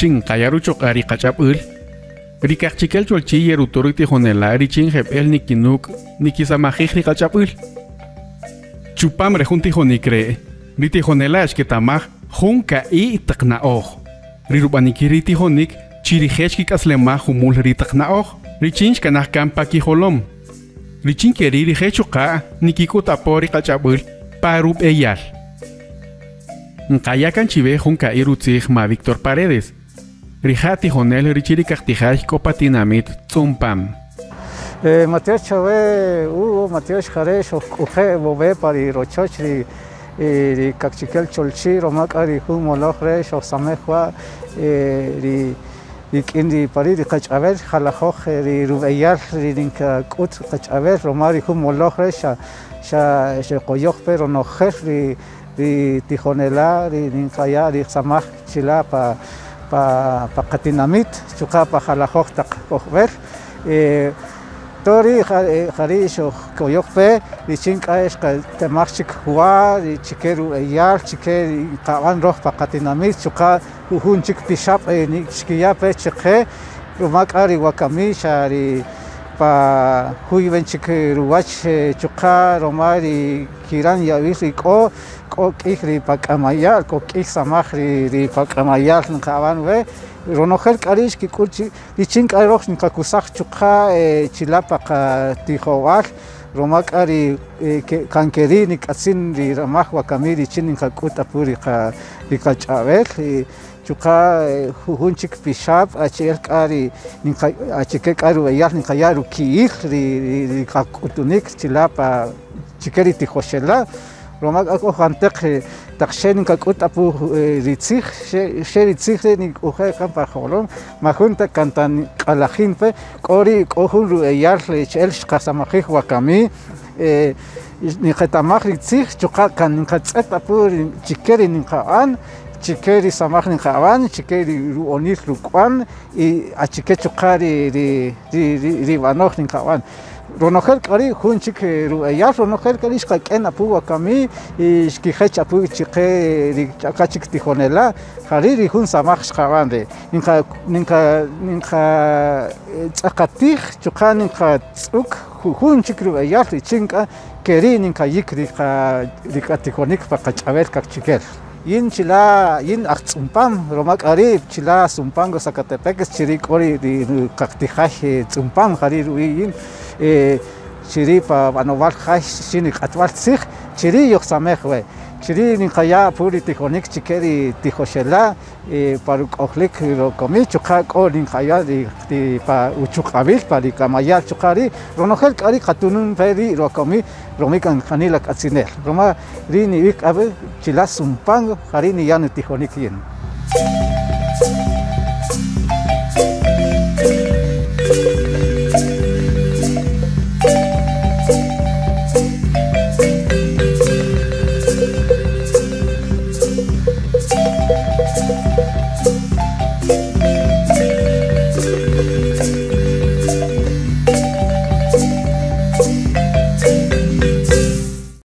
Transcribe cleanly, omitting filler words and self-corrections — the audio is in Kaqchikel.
Richin nqaya' ruchuq'a' ri qach'ab'äl, ri Kaqchikel Cholchi yeruto' ri tijonela' richin jeb'ël nikinük' nikisamajij ri qach'ab'äl. Chupam re jun tijonïk re', ri tijonela' xketamaj jun ka'i' taq na'oj. Ri rub'anikil ri tijonïk chi rije' xkik'aslemaj jumul ri taq na'oj richin xkanaj kan pa kijolom. Richin ke ri' rije' chuqa' nikik'üt apo ri qach'ab'äl pa rub'eyal. Nqaya' kan chiwe jun ka'i' rutzij ma Víctor Paredes, rija' tijonel richin ri kaqtijay k'o pa tinamït Tz'umpam. Matyox chawe Hugo, matyox jare' xojk'uje' wawe' pa ri rochoch ri ri Kaqchikel Cholchi' roma k'a ri jun moloj re' xojsamej wa' ri rik'in ri pari' ri qach'ab'el jalajoj ri rub'eyal ri ninkak'ut qach'ab'el roma ri jun moloj re' xa xa xeqoyoj pe ronojel ri ri tijonela' ri ninkaya' ri samaj chila' pa pa qatinamit chuqa' pa jalajoj taq k'ojb'el. To ri' jari' xojkoyoj pe richin k'a xqetamaj chik wa ri chike rub'eyal chike ri qab'an roj pa qatinamit chuqa' jujun chik pixab' xkiya' pe chaqe ruma k'a ri wakami xa ri pa juyben chik ruwach chuqa' ruma ri kiran yab'il ri k'o, k'o k'ïy ri pa k'amaya'l, k'o k'ïy samaj ri pa k'amaya'l nqab'än we, ronojel k'a ri' xkik'ül chi richin k'a röj nqakusaj chuqa' chila' pa qatijob'äl ruma k'a ri kan ke ri' nik'atzin ri ramaj wakami richin nqak'üt apu ri qach'ab'el chuqa' jujun chik pixab' achi'el k'a ri achike k'a rub'eyal nqaya' ruki'il ri qak'utunik chila' pa chike ri tijoxela' ruma k'a k'o janteq taq xe nqak'üt apu ri tzij xe ri tzij ri' nik'uje' kan pa jolom majun ta kan ta nq'alajin pe k'o ri' k'o jun rub'eyal achi'el xqasamajij wakami niqetamaj ri tzij chuqa' kan nqatz'ët apu chike ri nqab'än chike ri samaj nqab'än chike ri rub'onil ruk'wan y achike chuqa' ri ri b'anoj nqab'än. Ronojel k'a ri' jun chik rub'eyal, ronojel k'a ri' xqak'en apu wakami y xkijech apu chike ri ch'aqa chik tijonela', jari' ri jun samaj xqab'än ri' ninqa ninqa ninqa tz'aqatij chuqa' ninqatz'ük jujun chik rub'eyal richin k'a ke ri' ninqayïk ri qa ri qatijonik pa qach'ab'el kaqchikel. Yin chila' yin aj Tz'umpam, roma k'a ri' chila' Zumpango, Sacatepéquez, chiri' k'o ri qaqtijay Tz'umpam, jari' rub'i' yin, chiri' pa b'anob'al jay chin ri q'atb'al tzij, chiri' yojsamej we, chiri' niqaya' apu ri tijonik chike ri tijoxela' pa ruk'ojlik rokomi chuqa' k'o niqaya' ri pa uchuq'ab'il pa ri k'amaya'l chuqa' ri' ronojel k'a ri' qatunun pe ri' rokomi romi kan janila k'atzinel ruma ri nib'ij k'a chila' Zumpango jari' niya' nutijonik yin.